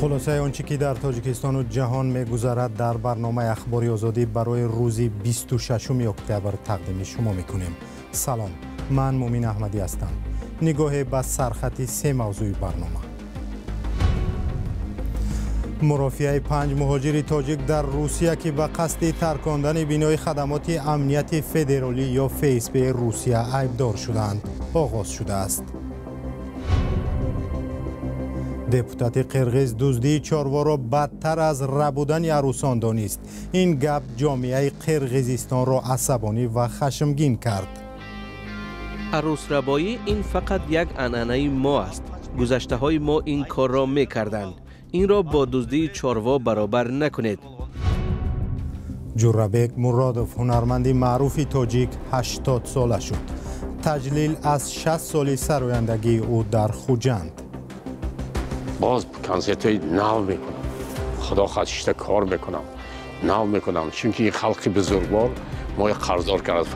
Хулосаи он чӣ ки дар Тоҷикистону ҷаҳон мегузарад дар барномаи Ахбори Озодӣ барои рӯзи 26 октябр тақдими шумо мекунем. Салом, ман Мумин Аҳмадӣ ҳастам. Нигоҳе ба сархати се мавзӯи барнома. Мурофиаи 5 муҳоҷири тоҷик дар Русия, ки ба қасди таркондани бинои хадамоти амнияти федералӣ ё ФСБ Русия айбдор шуданд, оғоз шудааст. Депутати қирғиз дуздии чорворо бадтар аз рабудани арӯсон донист. Ин гап ҷомеаи Қирғизистонро асабонӣ ва хашмгин кард. Арӯсрабоӣ ин фақат як анъанаи мо аст. Гузаштаҳои мо ин корро мекарданд. Инро бо дуздии чорво баробар накунед. Ҷурабек Муродов, ҳунарманди маъруфи тоҷик, 80 сола шуд. Таҷлил аз 60 соли сарояндагии ӯ дар Хуҷанд. Боз консертҳои нав мекунам. Худо хоҳад, шишта кор мекунам, нав мекунам, чунки ин халқи бузургвор моро қарздор кард.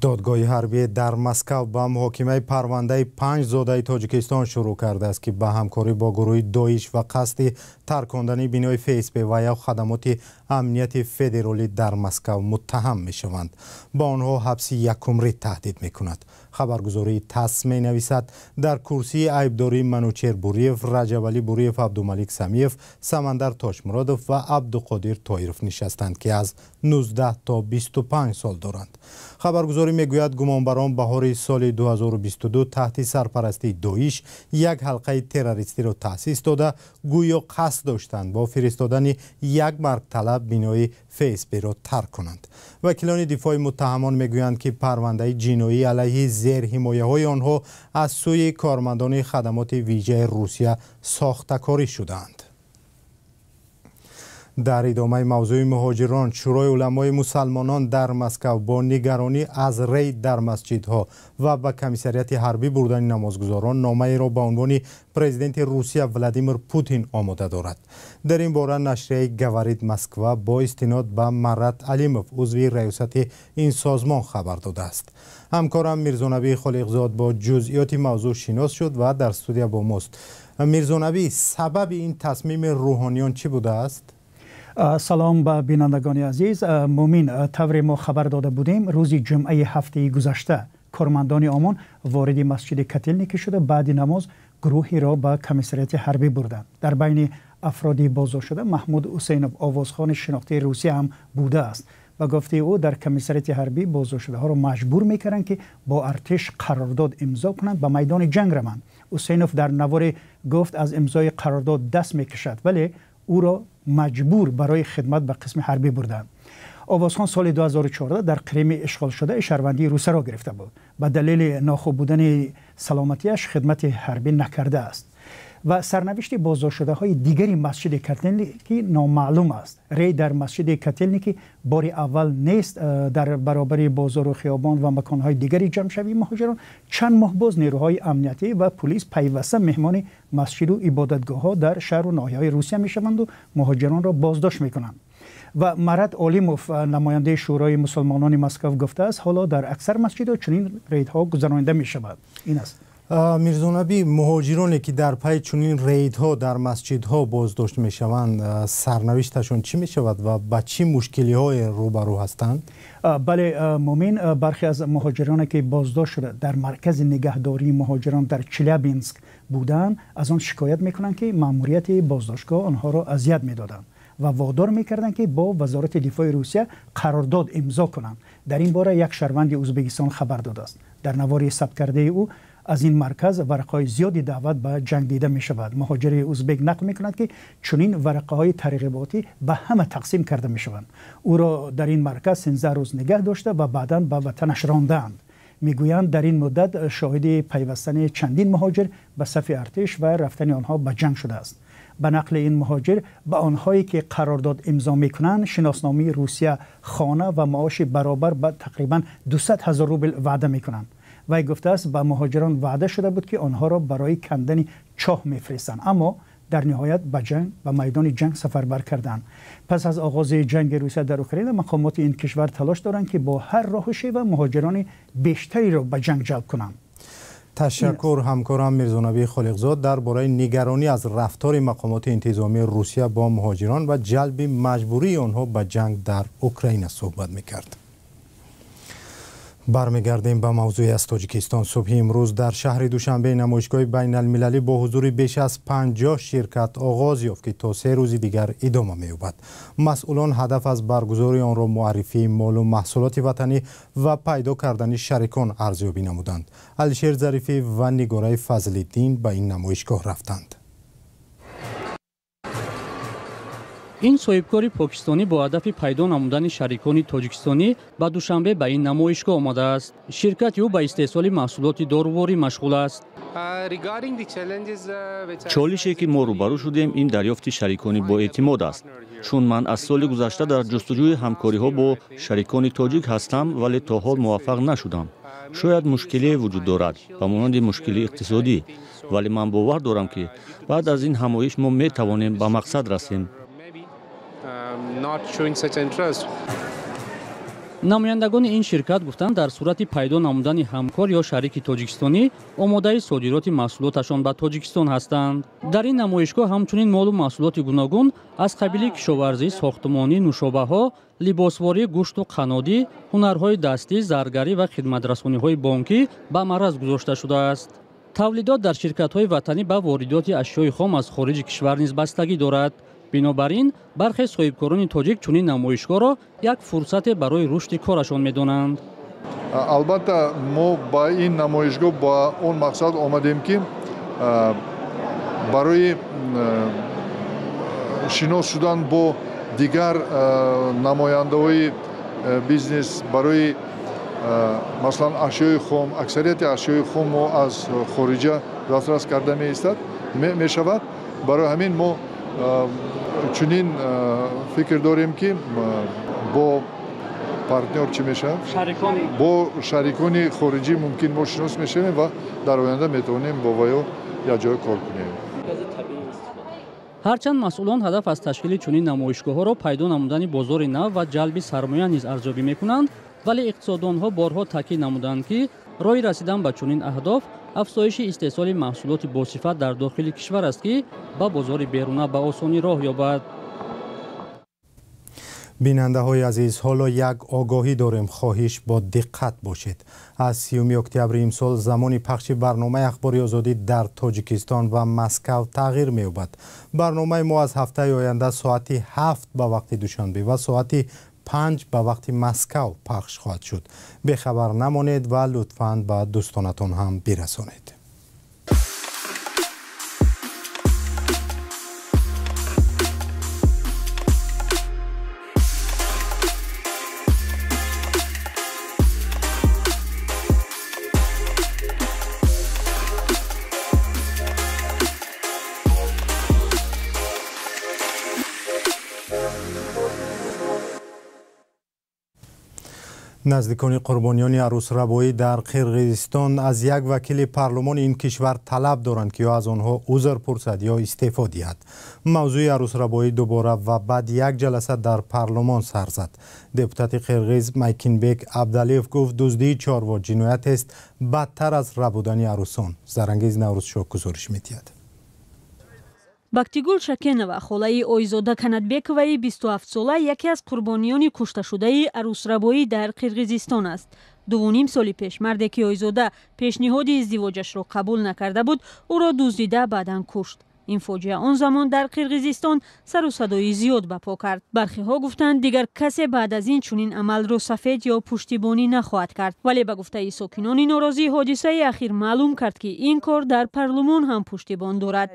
Додгоҳи ҳарбӣ дар Москав ба муҳокимаи парвандаи 5 зодаи Тоҷикистон шурӯъ кардааст, ки ба ҳамкорӣ бо гурӯҳи Доиш ва қасди таркондани бинои ФСБ ва ё хадамоти амнияти федералӣ дар Москав муттаҳам мешаванд. Ба онҳо ҳабси якумрӣ таҳдид мекунад. Хабаргузории ТАСС менависад, дар курсии айбдорӣ Манучер Буриев, Раҷабалӣ Буриев, Абдумалик Самиев, Самандар Тошмуродов ва Абдуқодир Тоиров нишастанд, ки аз 19 то 25 сол доранд. Хабаргузорӣ мегӯяд, гумонбарон баҳори соли 2022 таҳти сарпарастии Доиш як ҳалқаи террористиро таъсис дода, гӯё қасд доштанд бо фиристодани як маргталаб бинои ФСБ-ро тарк кунанд. Вакилони дифои муттаҳамон мегӯянд, ки парвандаи ҷиноӣ алайҳи зерҳимояҳои онҳо аз сӯи кормандони хадамоти вижаи Русия сохтакорӣ шудаанд. Дар идомаи мавзӯи муҳоҷирон, Шӯрои уламои мусалмонон дар Москав бо нигаронӣ аз рейд дар масҷидҳо ва ба комиссариати ҳарбӣ бурдани намозгузорон номаеро ба унвони президенти Русия Владимир Путин омода дорад. Дар ин бора нашрияи «Говорит Москва» бо истинод ба Марат Алимов, узви раёсати ин созмон, хабар додааст. Ҳамкорам Мирзонабӣ Холиқзод бо ҷузъиёти мавзӯъ шинос шуд ва дар студия бо мост. Мирзонабӣ, сабаби ин тасмими рӯҳониён чӣ будааст? Салом ба бинандагони азиз. Мумин, тавре мо хабар дода будем, рӯзи ҷумъаи ҳафтаи гузашта кормандони ОМОН вориди масҷиди Котелники шуда, баъди намоз гурӯҳеро ба комиссариати ҳарбӣ бурданд. Дар байни афроди боздоштшуда Маҳмуд Ҳусейнов, овозхони шинохтаи Русия, ҳам будааст. Ба гуфтаи ӯ, дар комиссариати ҳарбӣ боздоштшудаҳоро маҷбур мекарданд, ки бо артиш қарордод имзо кунанд, ба майдони ҷанг раванд. Ҳусейнов дар наворе гуфт, аз имзои қарордод даст мекашад, вале ӯро маҷбур барои хидмат ба қисми ҳарбӣ бурданд. Овозхон соли 2014 дар Қрими ишғолшудаи шаҳрвандии Русияро гирифта буд. Ба далели нохуб будани саломатиаш хидмати ҳарбӣ накардааст. Ва сарнавишти боздоштшудаҳои дигари масҷиди Котелники номаълум аст. Рейд дар масҷиди Котелники бори аввал нест. Дар баробари бозору хиёбон ва маконҳои дигари ҷамъшавии муҳоҷирон чанд моҳ боз нерӯҳои амниятӣ ва пулис пайваста меҳмони масҷиду ибодатгоҳҳо дар шаҳру ноҳияҳои Русия мешаванду муҳоҷиронро боздошт мекунанд. Ва Марат Олимов, намояндаи Шӯрои мусулмонони Москав, гуфтааст, ҳоло дар аксар масҷидҳо чунин рейдҳо гузаронида мешавад. Ин аст. Мирзонабӣ, муҳоҷироне ки дар пайи чунин рейдҳо дар масҷидҳо боздошт мешаванд, сарнавишташон чӣ мешавад ва ба чӣ мушкилиҳое рӯбарӯ ҳастанд? Бале, Мумин, бархе аз муҳоҷироне ки боздошт шуда дар маркази нигаҳдории муҳоҷирон дар Челябинск буданд, аз он шикоят мекунанд, ки маъмурияти боздоштгоҳ онҳоро азият медоданд ва водор мекарданд, ки бо Вазорати дифои Русия қарордод имзо кунанд. Дар ин бора як шаҳрванди Ӯзбекистон хабар додааст. Дар навори сабткардаи ӯ аз ин марказ варақаҳои зиёди даъват ба ҷанг дида мешавад. Муҳоҷири ӯзбек нақл мекунад, ки чунин варақаҳои тарғиботӣ ба ҳама тақсим карда мешаванд. Ӯро дар ин марказ 13 рӯз нигаҳ дошта ва баъдан ба ватанаш рондаанд. Мегӯянд, дар ин муддат шоҳиди пайвастани чандин муҳоҷир ба сафи артиш ва рафтани онҳо ба ҷанг шудааст. Ба нақли ин муҳоҷир, ба онҳое ки қарордод имзо мекунанд, шиносномаи Русия, хона ва маоши баробар ба тақрибан 200 ҳазор рубл ваъда мекунанд. Вай гуфтааст, ба муҳоҷирон ваъда шуда буд, ки онҳоро барои кандани чоҳ мефиристанд, аммо дар ниҳоят ба ҷанг, ба майдони ҷанг сафарбар карданд. Пас аз оғози ҷанги Русия дар Украина, мақомоти ин кишвар талош доранд, ки бо ҳар роҳу шева муҳоҷирони бештареро ба ҷанг ҷалб кунанд. Ташаккур. Ҳамкорам Мирзонабӣ Холиқзод дар бораи нигаронӣ аз рафтори мақомоти интизомии Русия бо муҳоҷирон ва ҷалби маҷбурии онҳо ба ҷанг дар Украина суҳбат мекард. Бармегардем ба мавзӯи аз Тоҷикистон. Субҳи имрӯз дар шаҳри Душанбе намоишгоҳи байналмилалӣ бо ҳузури беш аз 50 ширкат оғоз ёфт, ки то 3 рӯзи дигар идома меёбад. Масъулон ҳадаф аз баргузории онро муаррифии молу маҳсулоти ватанӣ ва пайдо кардани шарикон арзёбӣ намуданд. Алишер Зарифӣ ва Нигораи Фазлиддин ба ин намоишгоҳ рафтанд. Ин соҳибкори покистонӣ бо ҳадафи пайдо намудани шарикони тоҷикистонӣ ба Душанбе ба ин намоишгоҳ омадааст. Ширкати ӯ ба истеҳсоли маҳсулоти доруворӣ машғул аст. Чолише ки мо рӯбарӯ шудем, ин дарёфти шарикони боэътимод аст. Чун ман аз соли гузашта дар ҷустуҷӯи ҳамкориҳо бо шарикони тоҷик ҳастам, вале то ҳол муваффақ нашудам. Шояд мушкилие вуҷуд дорад, ба монанди мушкили иқтисодӣ, вале ман бовар дорам, ки баъд аз ин ҳамоиш мо метавонем ба мақсад расем. Намояндагони ин ширкат гуфтанд, дар сурати пайдо намудани ҳамкор ё шарики тоҷикистонӣ омодаи содироти маҳсулоташон ба Тоҷикистон ҳастанд. Дар ин намоишгоҳ ҳамчунин молу маҳсулоти гуногун аз қабили кишоварзӣ, сохтмонӣ, нӯшобаҳо, либосворӣ, гӯшту қаннодӣ, ҳунарҳои дастӣ, заргарӣ ва хидматрасониҳои бонкӣ ба мараз гузошта шудааст. Тавлидот дар ширкатҳои ватанӣ ба воридоти ашёи хом аз хориҷи кишвар низ бастагӣ дорад. Бинобар ин бархе соҳибкорони тоҷик чунин намоишгоҳро як фурсате барои рушди корашон медонанд. Албатта, мо ба ин намоишгоҳ ба он мақсад омадем, ки барои шинос шудан бо дигар намояндаҳои бизнес, барои масалан ашёи хом, аксарияти ашёи хом мо аз хориҷа дастрас карда меистад мешавад. Барои ҳамин мо чунин фикр дорем, ки бо партнёр чӣ мешавад, бо шарикони хориҷӣ мумкин мо шинос мешавем ва дар оянда метавонем бо ваё якҷоя кор кунем. Ҳарчанд масъулон ҳадаф аз ташкили чунин намоишгоҳҳоро пайдо намудани бозори нав ва ҷалби сармоя низ арзёбӣ мекунанд, вале иқтисоддонҳо борҳо таъкид намуданд, ки роҳи расидан ба чунин аҳдоф афзоиши истеҳсоли маҳсулоти босифат дар дохили кишвар аст, ки ба бозори беруна ба осонӣ роҳ ёбад. Бинандаҳои азиз, ҳоло як огоҳӣ дорем, хоҳиш бо диққат бошед. Аз 30 октябри имсол замони пахши барномаи Ахбори Озодӣ дар Тоҷикистон ва Москав тағйир меёбад. Барномаи мо аз ҳафтаи оянда соати 7 ба вақти Душанбе ва соати 5 ба вақти Москав пахш хоҳад шуд. Бехабар намонед ва лутфан ба дӯстонатон ҳам бирасонед. Наздикони қурбониёни арӯсрабоӣ дар Қирғизистон аз як вакили парлумони ин кишвар талаб доранд, ки ё аз онҳо узр пурсад ё истеъфо диҳад. Мавзӯи арӯсрабоӣ дубора ва баъд як ҷаласа дар парлумон сар зад. Депутати қирғиз Майкинбек Абдалиев гуфт, дуздии чорво ҷиноятест бадтар аз рабудани арӯсон. Зарангиз Наврӯзшоҳ гузориш медиҳад. Бактигул Шакенова, холаи Ойзода Канатбековаи 27-сола, яке аз қурбониёни кушташудаи арӯсрабоӣ дар Қирғизистон аст. 2.5 соли пеш марде ки Ойзода пешниҳоди издивоҷашро қабул накарда буд, ӯро дуздида баъдан кушт. Ин фоҷиа он замон дар Қирғизистон сару садои зиёд ба по кард. Бархиҳо гуфтанд, дигар касе баъд аз ин чунин амалро сафед ё пуштибонӣ нахоҳад кард. Вале ба гуфтаи сокинони норозӣ, ҳодисаи ахир маълум кард, ки ин кор дар парлумон ҳам пуштибон дорад.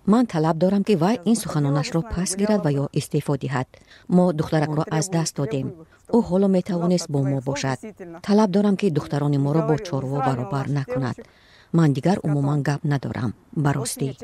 Ман талаб дорам, ки вай ин суханонашро пас гирад ва ё истеъфо диҳад. Мо духтаракро аз даст додем. Ӯ ҳоло метавонист бо мо бошад. Талаб дорам, ки духтарони моро бо чорво баробар накунад. Ман дигар умуман гап надорам, ба ростӣ.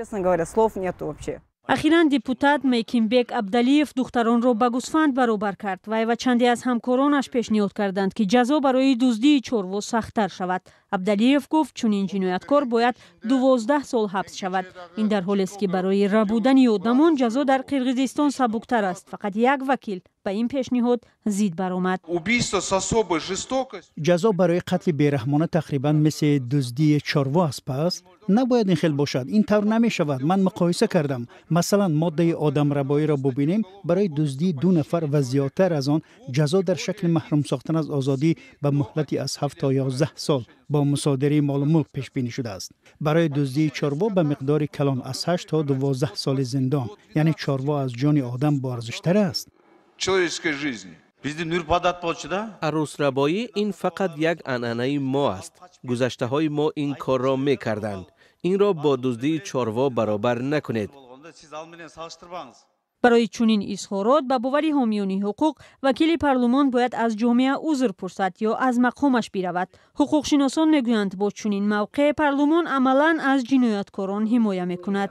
Ахиран депутат Мекимбек Абдалиев духтаронро ба гӯсфанд баробар кард. Вай ва чанде аз ҳамкоронаш пешниҳод карданд, ки ҷазо барои дуздии чорво сахттар шавад. Абдалиев гуфт, чунин ҷинояткор бояд 12 сол ҳабс шавад. Ин дар ҳолест, ки барои рабудани одамон ҷазо дар Қирғизистон сабуктар аст. Фақат як вакил ба ин пешниҳод зид баромад. Ҷазо барои қатли бераҳмона тақрибан мисли дуздии чорво аст. Пас набояд ин хел бошад. Ин тавр намешавад. Ман муқоиса кардам. Масалан, моддаи одамрабоиро бубинем. Барои дуздии 2 нафар ва зиёдтар аз он ҷазо дар шакли маҳрум сохтан аз озодӣ ба муҳлати аз 7 то 11 сол бо мусодираи молу мулк пешбинӣ шудааст. Барои дуздии чорво ба миқдори калон аз 8 то 12 соли зиндон, яъне чорво аз ҷони одам боарзиштар аст. Арӯсрабоӣ ин фақат як анъанаи мо аст. Гузаштаҳои мо ин корро мекарданд. Инро бо дуздии чорво баробар накунед. Барои чунин изҳорот, ба бовари ҳомиёни ҳуқуқ, вакили парлумон бояд аз ҷомеа узр пурсад ё аз мақомаш биравад. Ҳуқуқшиносон мегӯянд, бо чунин мавқеъ парлумон амалан аз ҷинояткорон ҳимоя мекунад.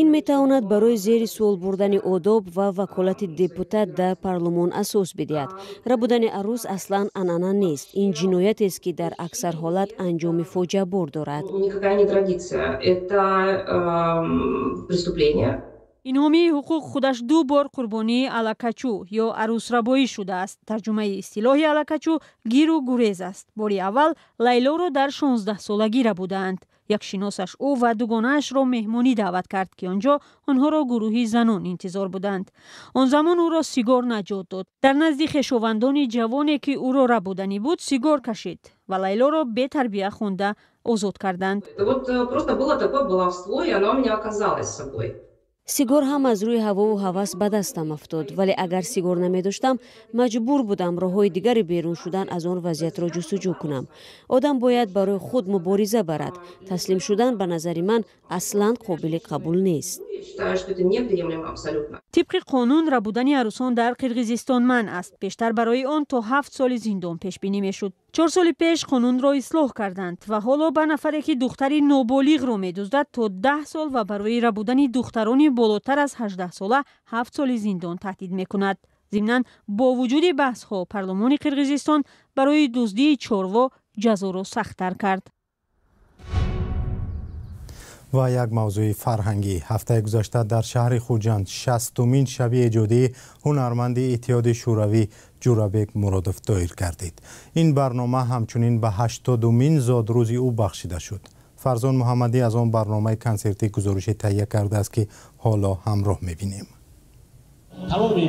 Ин метавонад барои зери суол бурдани одоб ва ваколати депутат дар парлумон асос бидиҳад. Рабудани арӯс аслан анъана нест. Ин ҷиноятест, ки дар аксар ҳолат анҷоми фоҷиабор дорад. Ин ҳомии ҳуқуқ худаш 2 бор қурбонии алакачӯ ё арӯсрабоӣ шудааст. Тарҷумаи истилоҳи алакачӯ гиру гурез аст. Бори аввал Лайлоро дар 16-солагӣ рабудаанд. Як шиносаш ӯ ва дугонаашро меҳмонӣ даъват кард, ки он ҷо онҳоро гурӯҳи занон интизор буданд. Он замон ӯро сигор наҷот дод. Дар назди хешовандони ҷавоне, ки ӯро рабуданӣ буд, сигор кашид ва Лайлоро бетарбия хонда озод карданд. Сигор ҳам аз рӯи ҳавову ҳавас ба дастам афтод, вале агар сигор намедоштам, маҷбур будам роҳҳои дигари берун шудан аз он вазъиятро ҷустуҷӯ кунам. Одам бояд барои худ мубориза барад. Таслим шудан ба назари ман аслан қобили қабул нест. Тибқи қонун, рабудани арӯсон дар Қирғизистон манъ аст. Бештар барои он то 7 соли зиндон пешбинӣ мешуд. 4 соли пеш қонунро ислоҳ карданд ва ҳоло ба нафаре, ки духтари ноболиғро медуздад, то 10 сол ва барои рабудани духтарони болотар аз 18 сола 7 соли зиндон таҳдид мекунад. Зимнан, бо вуҷуди баҳсҳо, парлумони Қирғизистон барои дуздии чорво ҷазоро сахттар кард. Ва як мавзӯи фарҳангӣ. Ҳафтаи гузашта дар шаҳри Хуҷанд 60-умин шаби эҷодии ҳунарманди Иттиҳоди Шӯравӣ Ҷӯрабек Муродов доир гардид. Ин барнома ҳамчунин ба 80-умин зодрӯзи ӯ бахшида шуд. Фарзон Муҳаммадӣ аз он барномаи консертӣ гузориши таҳия кардааст, ки ҳоло ҳамроҳ мебинем. Тамоми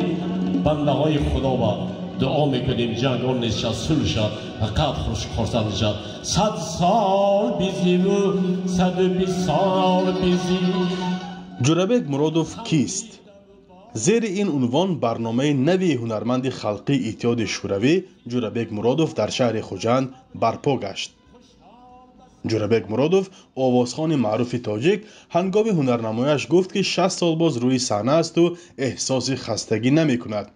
бандаҳои Худо ба дуо мекунем, ҷангон нишад, сулҳ шад, фақат хурсанд шад. 100 сол бизиву 120 сол бизив. Ҷӯрабек Муродов кист? Зери ин унвон барномаи нави ҳунарманди халқии Иттиҳоди Шӯравӣ Ҷӯрабек Муродов дар шаҳри Хуҷанд барпо гашт. Ҷӯрабек Муродов, овозхони маъруфи тоҷик, ҳангоми ҳунарнамояш гуфт, ки 60 сол боз рӯи саҳна асту эҳсоси хастагӣ намекунад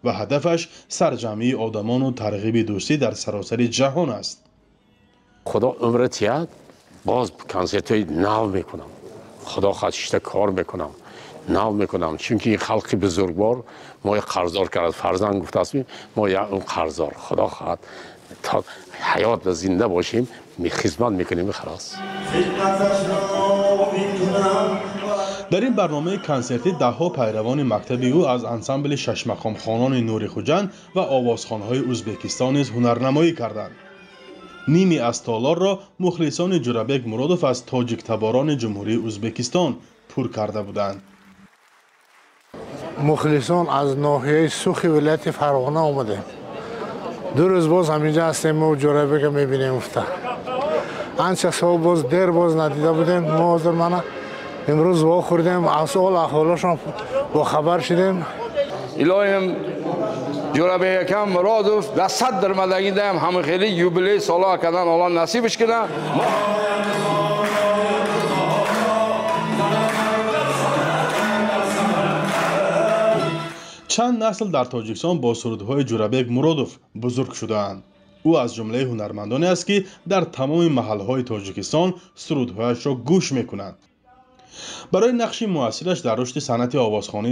ва ҳадафаш сарҷамъии одамону тарғиби дӯстӣ дар саросари ҷаҳон аст. Худо умра тиҳад, боз консертҳои нав мекунам. Худо хоҳад, шишта кор мекунам, нав мекунам, чунки ин халқи бузургвор мои қарздор кард. Фарзанд гуфтааст, мо як қарздор. Худо хоҳад, то ҳаёт ва зинда бошем, хизмат мекунем. Халос. Дар ин барномаи консертӣ даҳҳо пайравони мактаби ӯ аз ансамбли шашмақомхонони Нури Хуҷанд ва овозхонҳои Ӯзбекистон низ ҳунарнамоӣ карданд. Ними аз толорро мухлисони Ҷӯрабек Муродов аз тоҷиктаборони Ҷумҳурии Ӯзбекистон пур карда буданд. Мухлисон аз ноҳияи Сухи вилояти Фарғона омадем. 2 рӯз боз ҳаминҷа ҳастем, мо Ҷӯрабека мебинем уфта. Анча сол боз дер боз надида будем. Мо ҳозир мана имрӯз вохӯрдем, аз ол аҳволошон бохабар шудем. Илоҳим Ҷӯрабек акам Муродов дар 100 дармадагидаам ҳама хеле юбилей соло кардан Аллоҳ насибаш кунад. Чанд насл дар Тоҷикистон бо сурудҳои Ҷӯрабек Муродов бузург шудаанд. Ӯ аз ҷумлаи ҳунармандоне аст, ки дар тамоми маҳалҳои Тоҷикистон сурудҳояшро гӯш мекунанд. Барои нақши муассираш дар рушди санъати овозхонии